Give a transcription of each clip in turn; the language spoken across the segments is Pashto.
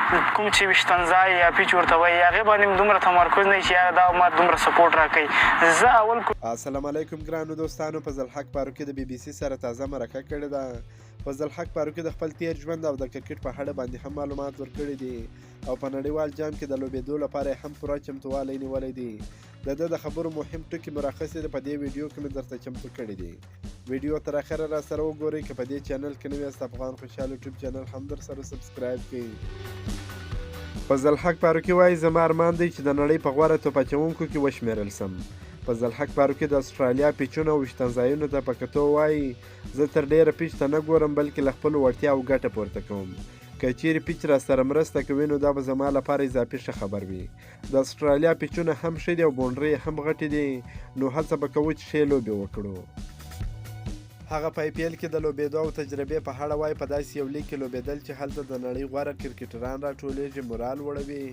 کوم چې ویشتنځای یا پیچ ورته وایي، هغې باندې مې دومره تمرکز نه وي چې یاره دا ما دومره سپورټ راکوي. زه اول السلام علیکم ګرانو دوستانو، فضل حق فاروقي د بي بي سي سره تازه مرکه کړې ده. فضل حق فاروقي د خپل تیر ژوند او د کرکټ په اړه باندې هم معلومات ورکړي دي او په نړیوال جام کې د لوبېدو لپاره یې هم پوره چمتووالی نیولی دی. د ده د خبرو مهم ټکي مو راخیستي دي، په دې ویډیو کې مې درته چمتو کړي دي. ویډیو تر اخره را سره وګورئ. که په دې چینل کې نوي یاست، افغان خوشحال یوټیوب چینل هم در سره subscribe کړئ. فضل حق فاروقي وایي، زما ارمان دی چې د نړۍ په غوره توپ اچوونکو کې وشمېرل سم. فضل حق فاروقي د اسټرالیا پیچونو او ویشتنځایونو ته په کتو وایي، زه تر ډېره پیچ ته نه ګورم، بلکې له خپلو وړتیاوو ګټه پورته کوم. که چیرې پیچ را سره مرسته کوي، نو دا به زما لپاره اضافي ښه خبر وي. د اسټرالیا پیچونه هم ښه دي او بونډرۍ یې هم غټې دي، نو هڅه به کوو چې ښې لوبې وکړو. هغه په آی پي ایل کې د لوبېدو او تجربې په اړه وایي، په داسې یو لیګ کې لوبېدل چې هلته د نړۍ غوره کرکټران راټولېږي، مورال لوړوي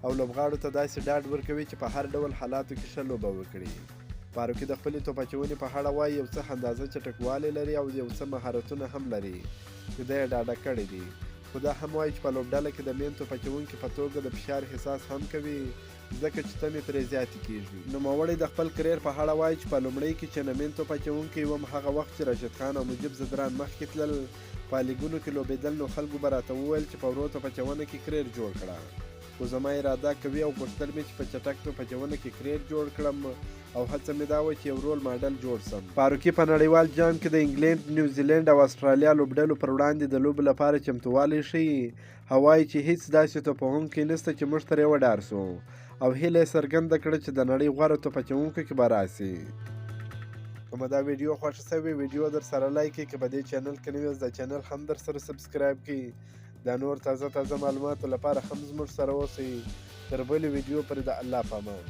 او لوبغاړو ته داسې ډاډ ورکوي چې په هر ډول حالاتو کې ښه لوبه وکړي. فاروقي د خپلې توپ اچونې په اړه وایي، یو څه اندازه چټکوالی لري او یو څه مهارتونه هم لري چې دی یې ډاډه کړی دی. خو دا هم وایي چې په لوبډله کې د مین توپ اچونکي په توګه د فشار احساس هم کوي، ځکه چې تمې ترې زیاتې کیږي. نوموړی د خپل کریر په اړه وایي چې په لومړۍ کې چې نه مین توپ اچونکی وم، هغه وخت چې راشد خان او مجیب ځدران مخکې تلل، په لیګونو کې لوبېدل، نو خلکو به راته وویل چې په ورو توپ اچونه کې کریر جوړ کړه. خو زما اراده قوي او غوښتل مې چې په چټک توپ اچونه کې کریر جوړ کړم او هڅه مې دا وه چې یو رول ماډل جوړ سم. فاروقي په نړیوال جام کې د انګلینډ، نیوزیلینډ او اسټرالیا لوبډلو پر وړاندې د لوبو لپاره چمتووالی ښيي او وایي چې هیڅ داسې توپوهونکی نشته چې موږ ترې وډار سو او هیله یې څرګنده کړه چې د نړۍ غوره توپ اچوونکو کې به راسي. که مو دا ویډیو خوښه سوې، ویډیو در سره لایک کړئ. که په دې چینل کې نوي یاست، دا چینل هم در سره subscribe کړئ. د نور تازه تازه معلوماتو لپاره هم زموږ سره اوسئ. تر بلې ویډیو پورې د الله په امان.